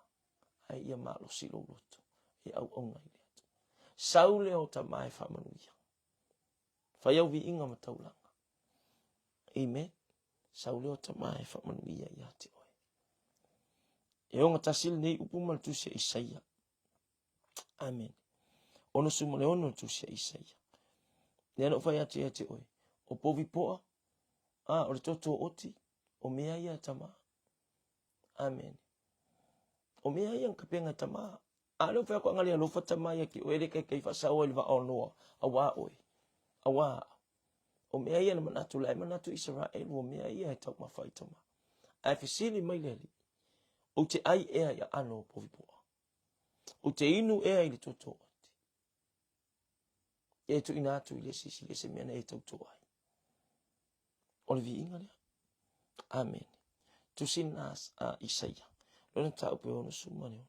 Ae ia malosi lou loto e auauna i le Atua. Sau lea o tama e faamanuia. Fai au viiga ma taulaga. Amen. Sau lea o tama e faamanuia ia te oe. E ogatasi lenei upu ma le tusi a Isaia. Amen. 66 le tusi a Isaia. Lea na ou fai atu ia te oe, o povi poa, a, o le toto oti, o mea ia tama. Amen. O mea ia na kapenga e tama. A lea ou fai atu ana le alofa tama ia te oe, le taitai faasao ai le vaa o Noa, auā oe, auā au. O mea ia na manatu, la e manatu Isaraelu, o mea ia e taumafa ai tama. Ae fesili mai le Alii, ou te ai ea i aano o povi poa? Ou te inu ea i le toto oti? E tuuina atu i le isi isi le se mea na e tauto ai. O le viiga lea. Amene. Tusi lena a Isaia. Lona mataupu e 66.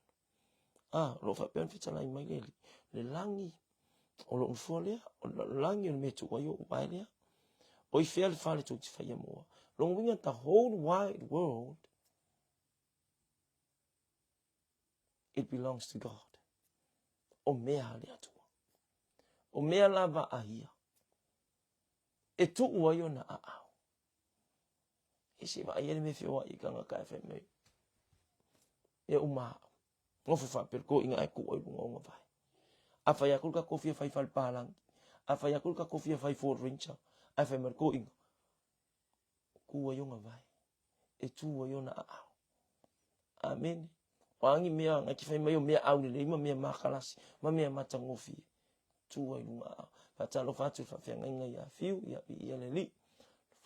A, o lo o faapea ona fetalai mai le Alii, le lagi o lou nofoa lea, o le lalolagi o le mea e tuu ai ou vae lea. O i fea le fale tou te faia mo au? Lona uiga the whole wide world it belongs to God. O mea a le Atua. O mea lava a ia. E tuu ai ona aao. E se vaai ai le mea feoai i tagata ae fai mai. Ia uma au. Nofo faapea le toeaina ae tuu ai i luga o ona vae. A fai atu le tatou fia fai fale palagi, a fai atu le tatou fia fai Ford Ranger, ae fai mai le toeaina, tu ai ona vae, e tu ai ona aao. Amene. O a ni mea na te fai mai o mea aulelei ma mea makalasi ma mea matagofie, tu ai luga aao. Faatalofa atu i le faafeagaiga ia Fiu, ia Viia le Alii.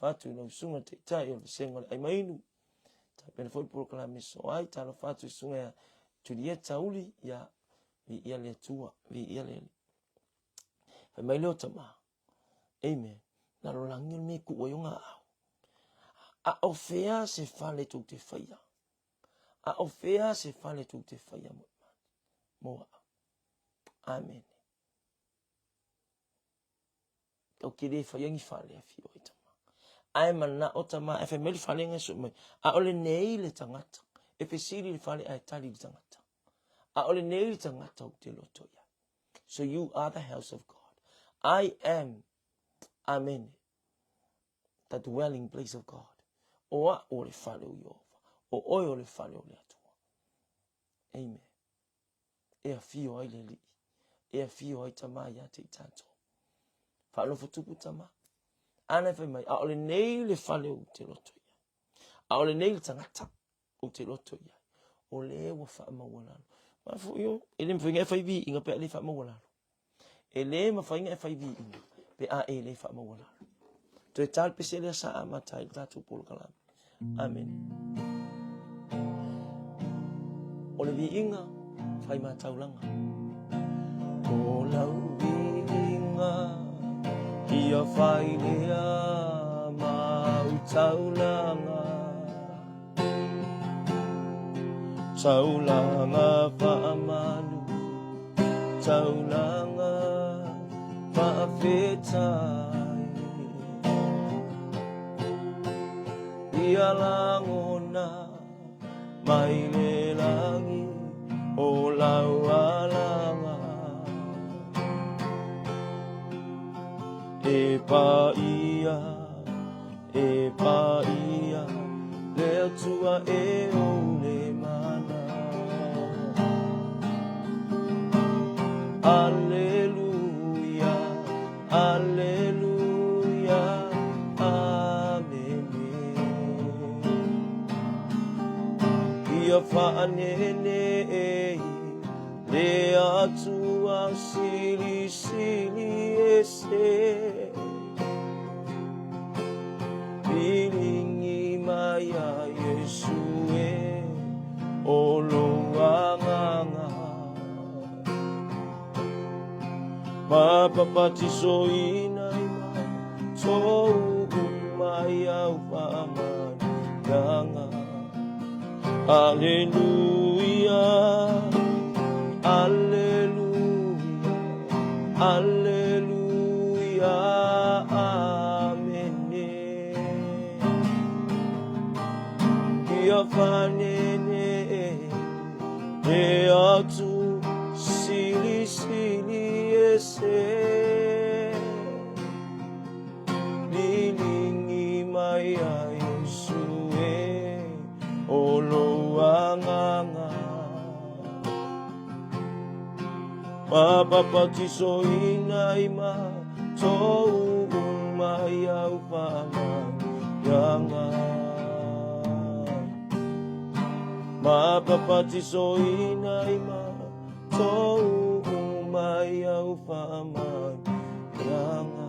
Alofa atu i lau susuga i le Taitai o le Vasega o le Ai Mainu. Tapena foi le polokalame soai, talofa atu i susuga ia Julieta Uli, ia Viia le Atua, viia le Alii. Fai mai lea o tama, Amen. Lalolagi o le mea e tuu ai ona aao. A o fea se fale tou te faia? A o fea se fale tou te faia mo mo au? Amen. Tau ke le faia ni fale a fio ai tama. Ae manao tama, ae fai mai le fale ngai sui mai. A o le nei le tagata, e fesili le fale ae tali le tagata. A o le nei le tagata ou te loto i ai. So you are the house of God. I am, amen, the dwelling place of God. O a'u o le fale o Iehova. O oe o le fale o le Atua. Amen. E afio ai le Alii. E afio ai Tama ia te i tatou. Faanofo tupu Tama. Ana e fai mai, a o lenei le fale ou te loto i ai. A o lenei le tagata ou te loto i ai. O le ua faamaualalo. Ma foi o, e le mafai ona e fai viiga pe a le faamaualalo. E le mafai ona e fai viiga pe a e le faamaualalo. Toe tā le pese lea sa amata ai le tatou polokalame. Amene. O le viiga, fai ma taulaga. O lau viiga, ia fai lea mau taulaga. Taulaga faamanu, taulaga faafetai. Ia lagona mai le lagi o lau alaga. E paia E paia le Atua e ou le mana. Aleluia, aleluia, amene. Ia faanene e le Atua silisili ese. Pilingi mai a Iesu e o lou agaga. Mapapatisoina i matou uma i au faamanuiaga. Aleluia, aleluia, aleluia, amene. Ia fanene e atu silisili ese. Lilingi mai a Iesu e o lou agaga. Mapapatisoina i matou uma i au faamanuiaga. Mapapatisoina i matou uma i au faamanuiaga.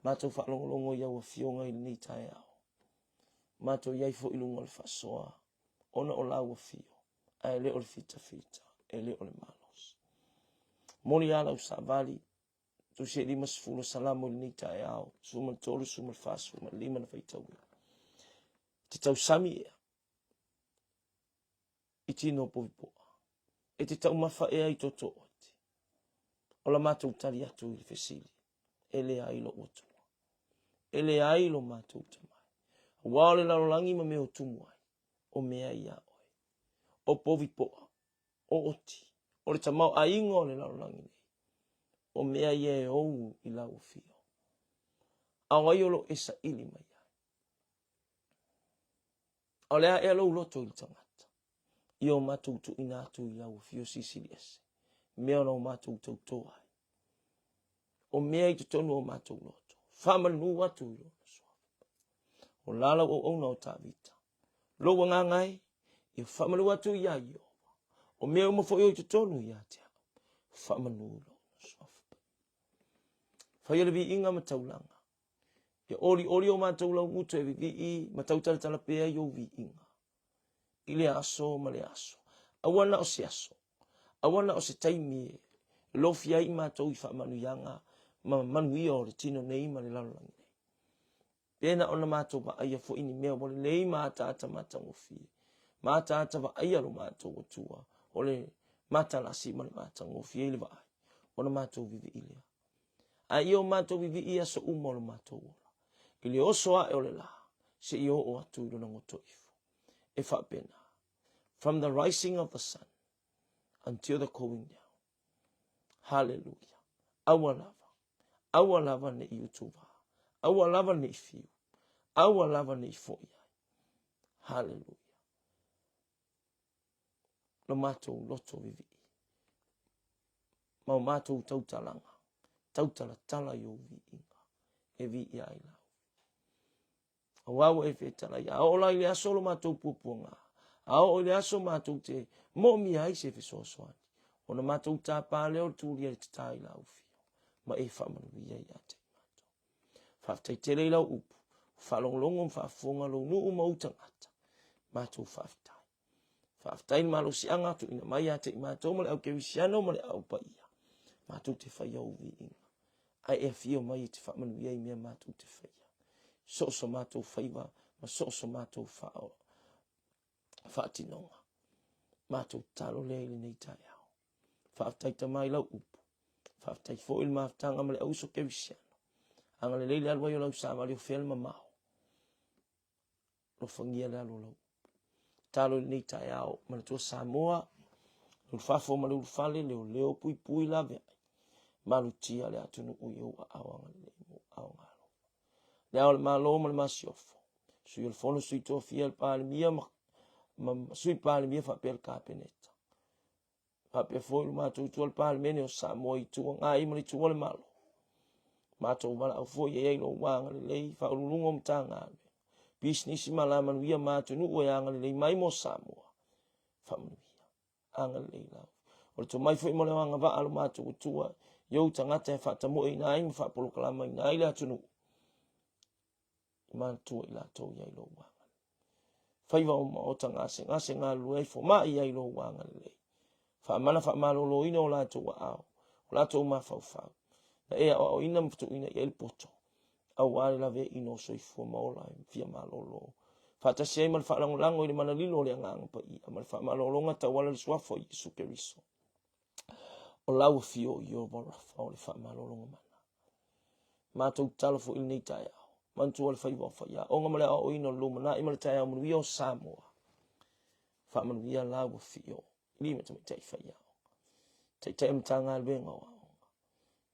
Matou faalogologo i au afioga i lenei taeao. Matou i ai foi i luga o le faasoa ona o lau afio, ae le o le fitafita, e le o le malosi. Moli lava lau savali, tusi e 50 o Salamo i lenei taeao, 13, 14, 15 na faitauina. Te tausami ea i tino o povipoa, e te taumafa ea i toto oete. O la matou tali atu i le fesili, e leai lou Atua. E leai lo matou tamai. Aua o le lalolagi ma mea o tumu ai, o mea ia a oe. O povi poa, o oti, o le tamaoaiga o le lalolagi nei, o mea ia e ou i lau afio. A o ai o lo o e saili mai ai? A o le a ea lou loto i le tagata? Ia o matou tuuina atu i lau afio silisili ese, mea ona o matou tautō ai. O mea i totonu o matou loto, faamanu atu i lona suafa. O la lau auauna o Tavita, lou agaga e, ia faamanu atu ia Ieova. O mea uma foi o i totonu ia te au, faamanu i lona suafa. Faia le viiga ma taulaga, Ia olioli o matou laugutu e vivii ma tautalatala pea i ou viiga i le aso ma le aso. Aua na o se aso, aua na o se taimi e lofia ai i matou i faamanuiaga ma manuia o le tino nei ma le lalolagi nei. Pe na ona matou vaaia foi ni mea ua lelei ma ataata matagofie, ma ataata vaaia lo matou Atua o le matalasi ma le matagofie i le vaai, ona matou vivii lea. A ia o matou vivii i aso uma o lo matou ola, i le oso ae o le lā, seia oo atu i lona goto ifo. E faapena, from the rising of the sun until the going down. Hallelujah. Aua lava, aua lava ne i utuvā, aua lava ne i fiu, aua lava ne i foi ai. Hallelujah. Lo matou loto vivii. Ma o matou tautalaga, tautalatala i ou viiga, e viia ai lau. Aua ua e fetalai, a oo la i le aso o lo matou puapuaga, a oo i le aso matou te moomia ai se fesoasoani, ona matou tapa lea o le tulia i le tatā i lau afio, ma e faamanuia ia te i matou. Faafetai tele i lau upu, faalogologo ma faafofoga lou nuu ma ou tagata, matou faafetai. Faafetai i le malosiaga tuuina mai ia te i matou ma le au kerisiano ma le au paia. Matou te faia ou viiga. Ae e afio mai e te faamanuia i mea matou te faia. So o so matou faiva ma so o so matou faatinoga. Matou tatalo lea i lenei taeao. Faafetai Tama i lau upu. Faafetai foi i le mafutaga ma le auuso kerisiano. Agalelei le alu ai o lau savali o fea le mamao. Alofagia le alu o lau talo i lenei taeao. Manatua Samoa, le ulufafo ma le ulufale, leoleo puipui laveai. Malutia le atunuu i ou aao agalelei ma ou aao galofa. Le Ao o le Malo ma le Masiofo, Sui o le Fono, Sui Tofia, le Palemia ma, ma Sui Palemia faapea le Kapeneta. Faapea foi lo matou itu o le Palemene o Samoa i Itu Agai ma le Itu o le Malo. Matou valaau foi e i ai lou agalelei, faauluuluga o Matagaluega, pisinisi ma alamanuia ma atunuu e agalelei mai mo Samoa. Faamanuia, agalelei lau. O le tomai foi ma le agavaa lo matou Atua i ou tagata e faatamoeina ai ma faapolokalamaina ai le atunuu. Manatua i latou i ai lou agalelei. Faiva o maota gasegase galulue ai fomai i ai lou agalelei. Faamana faamaloloina o latou aao, o latou mafaufau, na e aoaoina ma tuuina i ai le poto, aua le laveaiina o soifua ma ola e fia malolo. Faatasi ai ma le faalagolago i le mana lilo o le Agaga Paia ma le faamalologa tauala i le Suafa o Iesu Keriso. O lau afio o Ieova Rafa o le faamalologa mana. Matou tatalo foi i lenei taeao. Manatua le faiva o faiaoga ma le aoaoina o le lumanai ma le taeao manuia o Samoa. Faamanuia lau afio i alii ma tamaitai faiaoga. Taitai o Matagaluega o Aoga.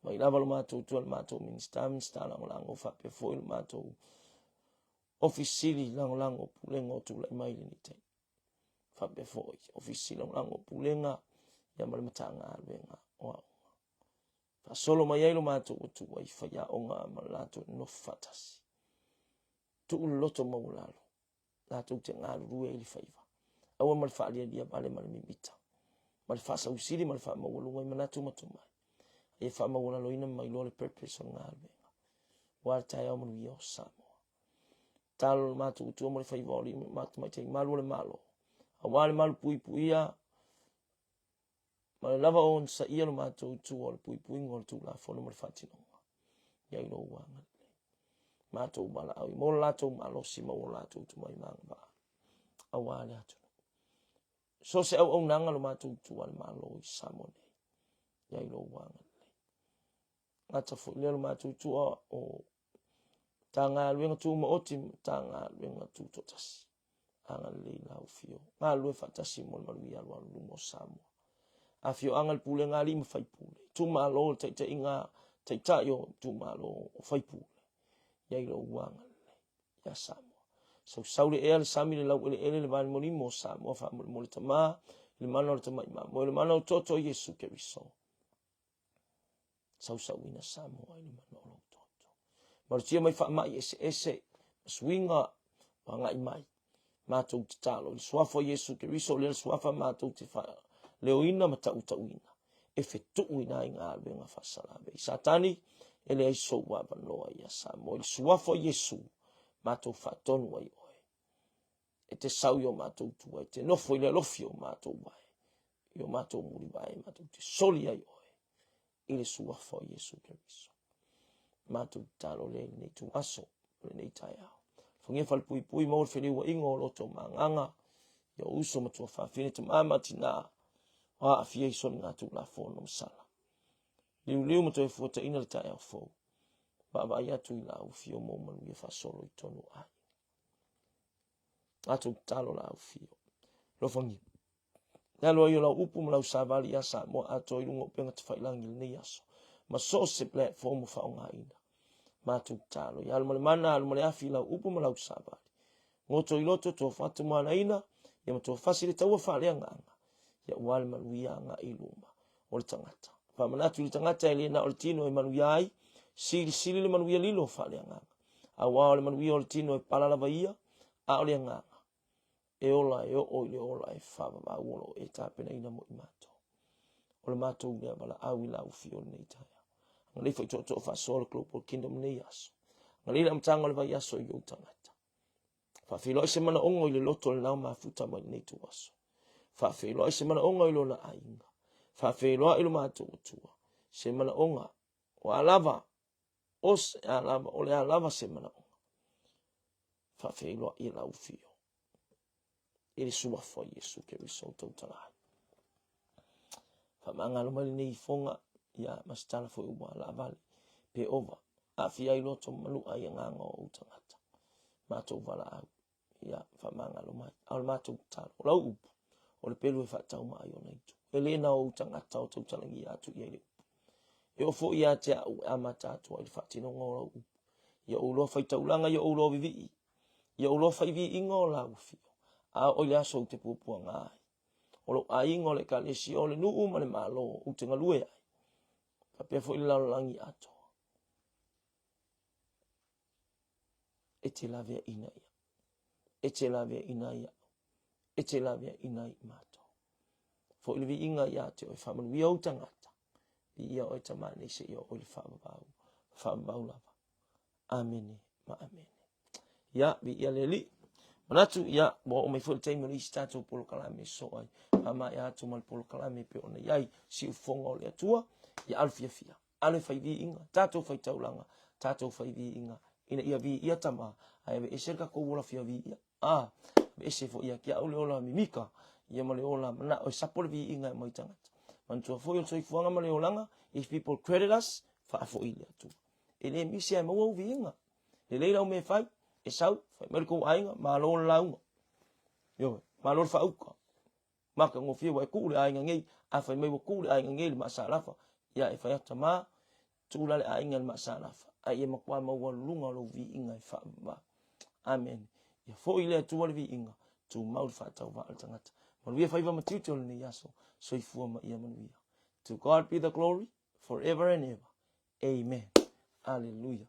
Mai lava lo matou tua le matou Minista, Minista Lagolago faapea foi lo matou Ofisa Sili Lagolago o Pulega o tulai mai lenei taimi. Faapea foi Ofisa Sili Lagolago o Pulega ia ma le Matagaluega o Aoga. Faasolo mai ai lo matou Atua i faiaoga ma le latou nonofo faatasi. Tuu le loto maualalo, latou te galulue ai le faiva. Aua ma le faalialia vale ma le mimita, ma le faasausili ma le faamaualuga i manatu ma tomai. A ia faamaualaloina ma mailoa le purpose o le galuega. Aua le taeao manuia o Samoa. Tatalo le matou Atua mo le faiva o alii ma tamaitai malu o le Malo. Aua le malu puipuia Ma le lava o onosaia lo matou itu o le puipuiga o le Tulafono ma le faatinoga. Ia i lou agalelei. Matou valaau i mo le latou malosi ma ua latou tomai ma agavaa aua le atunuu. So se auaunaga lo matou itu a le Malo i Samoa nei. Ia i lou agalelei. Gata foi lea lo matou itu o Matagaluega Tumaoti ma Matagaluega Tutoatasi. Agalelei i lau Afio. Galulue faatasi mo le manuia alualu i luma o Samoa. Afioaga le Pulega a Alii ma Faipule. Itumalo le taitaiga taitai o itumalo o faipule. I ai lou agalelei ia Samoa. Sausau le ea, le sami, le laueleele, le vaalimalima o Samoa faamolemole Tama i le mana o le Tamai Mamoe, le mana o toto o Iesu Keriso. Sausauina Samoa i le mana o lou toto. Malutia mai faamai eseese ma suiga ua agai mai. Matou tatalo i le suafa o Iesu Keriso, o lea le suafa matou te faaleoina ma tautauina e fetuuina ai galuega faasalavei. Satani, e leai sou avanoa ia Samoa. I le suafa o Iesu, matou faatonu ai oe. E te sau i o matou tua, e te nofo i le alofi o matou vae, i o matou mulivae, matou te soli ai oe i le suafa o Iesu Keriso. Matou tatalo lea i lenei ituaso, lenei taeao. Alofagia falepuipui maua le feliuaiga o loto ma agaga, i ou uso ma tuafafine, tama ma tina, o aafia i soligatulafono ma sala. Liuliu ma toe fuataina le taeao fou. Vaavaai atu i lau afio mo manuia faasolo i tonu o aiga. Matou tatalo lau afio. Alofagia. Le alo ai o lau upu ma lau savali ia Samoa atoa i luga o upega tafailagi i lenei aso ma so o se platform o faaaogaina. Matou tatalo ia alu ma le mana, alu ma le afi lau upu ma lau savali. Goto i loto, tofa tumuanaina, ia ma tofasi le taua faaleagaga, ia ua le manuia agai i luma o le tagata. Faamanatu i le tagata e le na o le tino e manuia ai, silisili le manuia lilo faaleagaga. Aua o le manuia o le tino e pala lava ia, a o le agaga e ola e oo i le ola e faavavau o lo o e tapenaina mo i matou. O le matou lea valaau i lau afio i lenei taeao. Agalelei foi tootoo faasoa le Global Kingdom lenei aso. Agalelei le amataga o le vaiaso i ou tagata. Faafeiloai se manaoga i le loto o le nao mafuta mai lenei ituaso. Faafeiloai se manaoga i lona aiga. Faafeiloai lo matou Atua. Se manaoga o a lava, o se a lava, o le a lava se manaoga. Faafeiloai e lau afio i le suafa o Iesu Keriso o tautala ai. Faamagalo mai lenei ifoga, ia ma se tala foi ua laavale, pe ova, aafia ai loto ma manu'a i agaga o ou tagata. Matou valaau, ia faamagalo mai. A o le matou tatalo, o lau upu, o le pelu e faatauma ai ona itu. E le na o ou tagata o tautalagia atu i ai le upu. E oo foi ia te au e amata atu ai le faatinoga o lau upu. Ia ou iloa faitaulaga, ia ou iloa vivii, ia ou iloa fai viiga o lau afio. A oo i le aso ou te puapuaga ai. O lou aiga, o le ekalesia, o le nuu ma le Malo ou te galue ai. Faapea foi le lalolagi atoa. E te laveaina ia. E te laveaina ia. E te laveaina i matou. Foi le viiga ia te oe, faamanuia ou tagata. Viia oe Tama nei seia oo i le faavavau, faavavau lava. Amene ma amene. Ia, viia le Alii. Manatu, ia, ua oo mai foi le taimi o le isi tatou polokalame e sosoo ai. Faamaea atu ma le polokalame e pei ona i ai siufofoga o le Atua, ia alu fiafia, alu e fai viiga, tatou fai taulaga, tatou fai viiga, ina ia viia Tama, ae aveese le tatou ola fia viia. A, aveese foi ia te au le ola mimika, ia ma le ola manao e sapo le viiga e aumai tagata. Manatua foi o le soifuaga ma le olaga, if people credit us, faafoi i le Atua. E le misi ae maua ou viiga. Lelei lau mea e fai, e sau, fai mai le kou aiga, malo le lauga. Ioe, malo le faauka. Matagofie ua e tuu le aiga nei, a fai mai ua tuu le aiga nei i le maasalafa, ia e fai atu, Tama, tuu la le aiga i le maasalafa, a ia matua maualuluga o lou viiga e faavavau. Amene. Ia foi i le Atua le viiga, tumau le faatauvaa o le tagata. Manuia faiva ma tiute o lenei aso, soifua ma ia manuia. To God be the glory forever and ever. Amen. Aleluia.